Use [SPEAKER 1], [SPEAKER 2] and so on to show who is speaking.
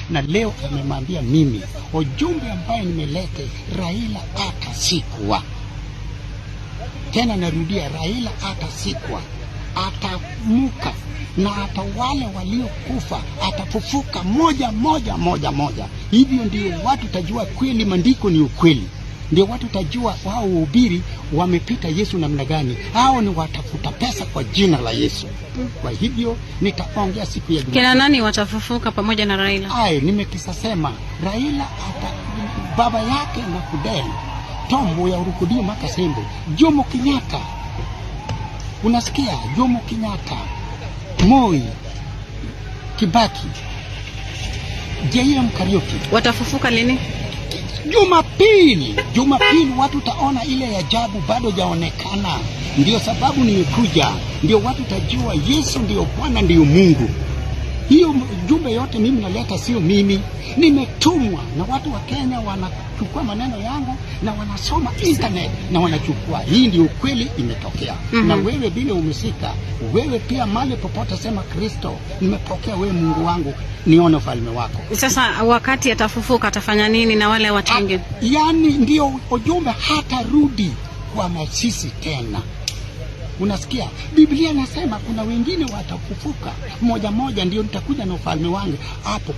[SPEAKER 1] Na leo amemwambia mimi, ujumbe ambaye nimelete, Raila atazikwa. Tena narudia, Raila atazikwa, atamuka na hata wale waliokufa atafufuka moja moja moja moja. Hivyo ndio watu tajua kweli maandiko ni ukweli, ndio watu tajua wao uhubiri wamepita Yesu namna gani. Hao ni watafuta pesa kwa jina la Yesu. Kwa hivyo nitaongea siku ya
[SPEAKER 2] Kina
[SPEAKER 1] Jumapili.
[SPEAKER 2] nani watafufuka pamoja na Raila?
[SPEAKER 1] Ai, nimekisasema Raila ata, baba yake na Fidel Tom ya Urukudio Makasembo, Jomo Kenyatta, unasikia? Jomo Kenyatta, Moi, Kibaki, JM Kariuki.
[SPEAKER 2] Watafufuka lini?
[SPEAKER 1] Jumapili, Jumapili watu taona ile ajabu bado jaonekana. Ndio sababu nimekuja, ndio watu tajua Yesu ndio Bwana, ndio Mungu. Hiyo jumbe yote mimi naleta, sio mimi, nimetumwa na watu wa Kenya. Wanachukua maneno yangu na wanasoma internet na wanachukua, hii ndio ukweli imetokea. Na wewe vile umesika, wewe pia mali popote, sema Kristo, nimepokea wewe Mungu wangu, nione ufalme wako.
[SPEAKER 2] Sasa wakati atafufuka atafanya nini na wale watenge?
[SPEAKER 1] Yaani ndio ujumbe, hatarudi kwa masisi tena. Unasikia, Biblia nasema kuna wengine watafufuka moja moja, ndio nitakuja na ufalme wangu hapo.